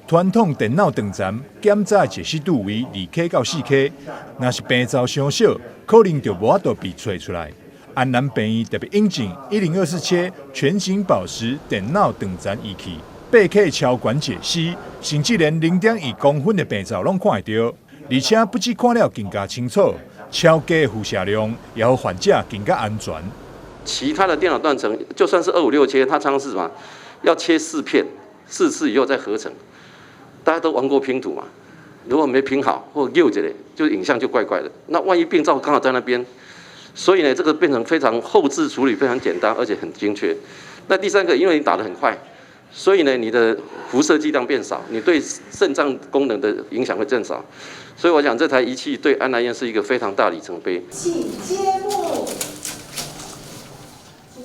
傳統電腦斷層檢查解析度為2 K 到4 K，若是病灶傷小，可能就無法度被揣出來。安南病院特別引進102四切全景寶石電腦斷層儀器，8K 超懸解析，甚至連0.1公分的病灶攏看會著，而且不止看了更加清楚，超低輻射量也予患者更加安全。其他的電腦斷層，就算是256切，它常常是什麼？要切四片，四次以後再合成。大家都玩過拼圖嘛？如果沒拼好或漏一個，就影像就怪怪的。那萬一病灶剛好在那邊，所以呢，這個變成非常後置處理非常簡單，而且很精確。那第三個，因為你打得很快，所以呢，你的輻射劑量變少，你對腎臟功能的影響會更少。所以我想這台儀器對安南醫院是一個非常大里程碑。請揭幕。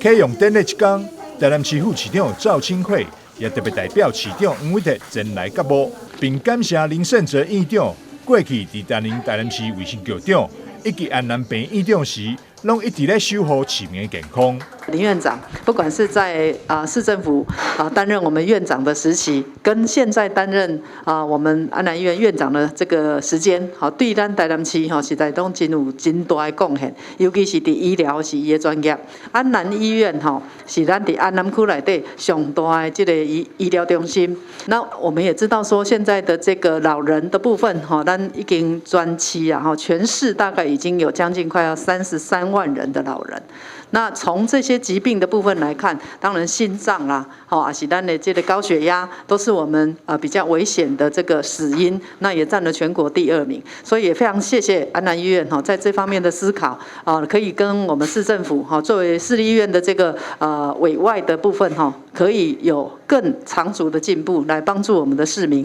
啟用典禮這工，台南市副市長趙清惠也特別代表市長黃偉哲前來揭幕，並感謝林聖哲院長過去佇擔任台南市衛生局長以及安南病院長時，攏一直咧守護市民的健康。林院長，不管是在市政府擔任我們院長的時期，跟現在擔任我們安南醫院院長的這個時間，吼對咱台南市吼實在攏真有真大的貢獻，尤其是佇醫療是伊的專業。安南醫院吼是咱佇安南區內底上大的這個醫療中心。那我們也知道說，現在的這個老人的部分吼，咱已經專區啊，吼全市大概已經有將近快要33萬人的老人。那從這些疾病的部分來看，當然心臟啦，吼，抑是咱的這個高血壓，都是我們比較危險的這個死因，那也佔了全國第二名。所以也非常謝謝安南醫院哈，在這方面的思考啊，可以跟我們市政府哈，作為市立醫院的這個委外的部分哈，可以有更長足的進步，來幫助我們的市民。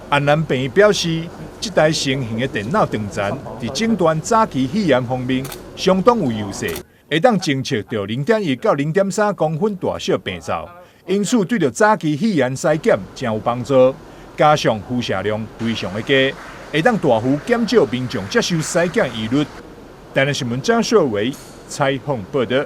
安南病院表示，這台新型的電腦斷層，佇診斷早期肺癌方面相當有優勢，會當偵測著0.1到0.3公分大小病灶，因此對著早期肺癌篩檢誠有幫助。加上輻射量非常的低，會當大幅減少民眾接受篩檢疑慮。台南新聞張秀維採訪報導。